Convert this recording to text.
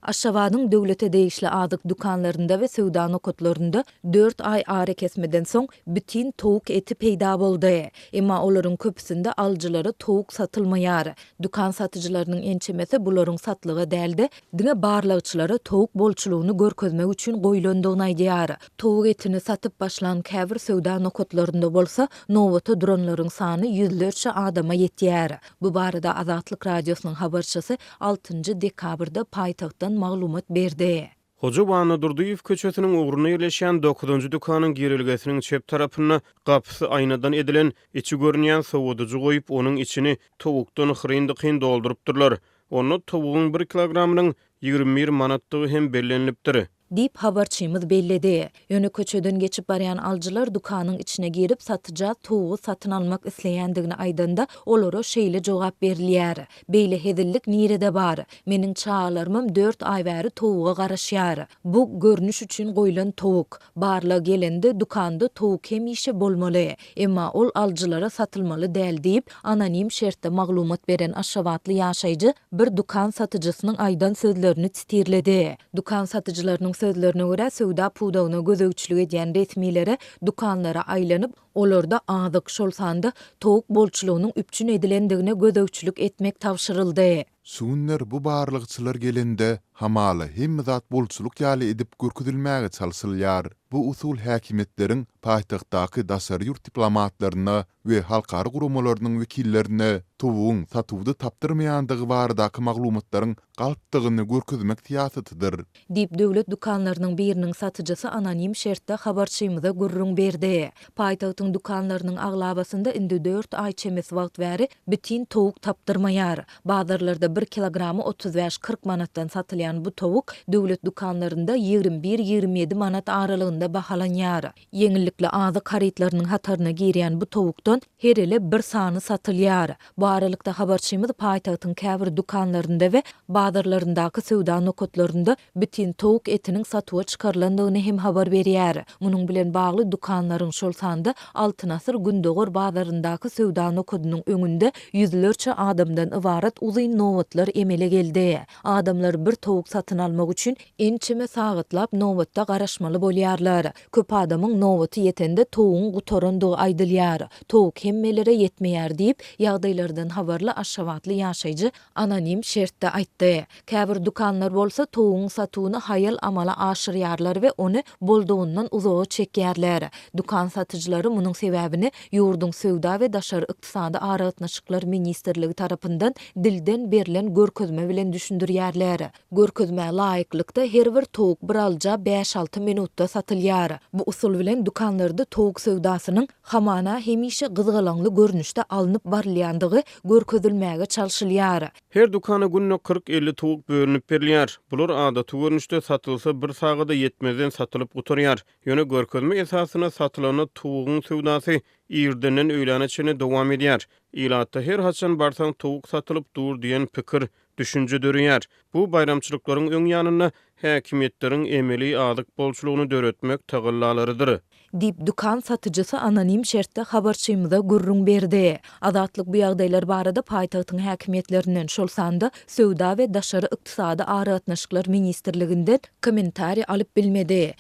Aşgabadyň döwlete degişli azyk dükanlarynda we söwda nokatlarynda dört aý arakesmeden soň bitin towuk eti peýda boldy. Emma olaryň köpüsinde alyjylara towuk satylmaýar. Dükan satyjylarynyň ençemesi bularyň satlyga däl-de, diňe barlagçylara towuk bolçulygyny görkezmek üçin goýlandygyny aýdýar. Towuk etini satyp başlan käbir söwda nokatlarynda bolsa, nobata duranlaryň sany ýüzlerçe adama ýetýär. Bu barada Azatlyk Radiosynyň habarçysy altynjy dekabrda paýtagtdan maglumat berdi. Hoja Annadurdyýew köçesiniň ugrunda ýerleşýän dokuzynjy dükanyň girelgesiniň çep tarapynda gapysy aýnadan edilen, içi görünýän sowadyjy goýup, onuň içini towukdan hyryn-dykyn doldurypdyrlar. Onda towugyň bir kilogramynyň 21 manatdygy hem bellenilipdir. Diýip, habarçymyz belledi. Ýöne köçeden geçip barýan alyjylar dükanyň içine girip, satyja towugy satyn almak isleýändigini aýdanda, olara şeýle jogap berilýär, Beýle hezillik nirede bar? Meniň çagalarymam dört aý bäri towuga garaşýar. Bu, görnüş üçin goýlan towuk. Barlag gelende, dükanda towuk hemişe bolmaly. Emma ol alyjylara satylmaly däl diýip, anonim şertde maglumat beren aşgabatly ýaşaýjy bir dükan satyjysynyň aýdan sözlerini titirledi. Dükan satyjylarynyň sözlerine görä, söwda pudagyna gözegçilik edýän resmilere dükanlara aýlanyp, olarda azyk, şol sanda towuk bolçulygynyň üpjün edilendigine gözegçilik etmek tabşyryldy. Şu günler bu barlagçylar gelende, hamala hemme zat bolçulyk ýaly edip görkezilmäge çalşylýar. Bu usul häkimiýetleriň paýtagtdaky daşary ýurt diplomatlaryna we halkara guramalarynyň wekillerine towugyň satuwda tapdyrmaýandygy baradaky maglumatlaryň galpdygyny görkezmek syýasatydyr. Diýip, döwlet dükanlarynyň biriniň satyjysy anonim şertde habarçymyza gürrüň berdi. Paýtagtyň dükanlarynyň aglabasynda indi dört aý çemesi wagt bäri bitin towuk tapdyrmaýar. Bazarlarda bir kilogramy 35-40 manatdan satylýan bu towuk döwlet dükanlarynda 21-27 manat aralygynda bahalanýar. Ýeňillikli azyk harytlarynyň hataryna girýän bu towukdan her ele bir sany satylýar. Bu aralykda, habarçymyz paýtagtyň käbir dükanlarynda we bazarlaryndaky söwda nokatlarynda bitin towuk etiniň satuwa çykarylandygyny hem habar berýär. Munuň bilen bagly dükanlaryň, şol sanda Altyn asyr Gündogar bazaryndaky söwda nokadynyň öňünde ýüzlerçe adamdan ybarat uzyn nobatlar emele geldi. Adamlar bir towuk satyn almak üçin ençeme sagatlap nobatda garaşmaly bolýarlar. Köp adamyň nobaty ýetende towugyň gutarandygy aýdylýar. Towuk hemmelere ýetmeýär diýip, ýagdaýlardan habarly aşgabatly ýaşaýjy anonim şertde aýtdy. Käbir dükanlar bolsa towugyň satuwyny haýal amala aşyrýarlar we ony boldugyndan uzaga çekýärler. Dükan satyjylary munuň sebäbini ýurduň Söwda we daşary ykdysady aragatnaşyklar ministrligi tarapyndan dilden berlen görkezme bilen düşündirýärler. Görkezmä laýyklykda, her bir towuk bir alyja bäş-alty minutda satylýar. Bu usul bilen dükanlarda towuk söwdasynyň hamana hemişe gyzgalaňly görnüşde alnyp barylýandygy görkezilmäge çalşylýar. Her dükana günde 40-50 towuk bölünip berilýär. Bular adaty görnüşde satylsa bir sagada ýetmezden satylyp gutarýar. Ýöne görkezme esasynda satylanda towugyň söwdasy irdenden öýläne çenli dowam edýär. Ilatda her haçan barsaň towuk satylyp dur diýen pikir düşünje döreýär. Bu baýramçylyklaryň öň ýanynda häkimiýetleriň emeli azyk bolçulygyny döretmek tagallalarydyr. Diýip, dükan satyjysy anonim şertde habarçymyza gürrüň berdi. Azatlyk bu ýagdaýlar barada paýtagtyň häkimiýetlerinden, şol sanda Söwda we daşary ykdysady aragatnaşyklar ministrliginden kommentariý alyp bilmedi.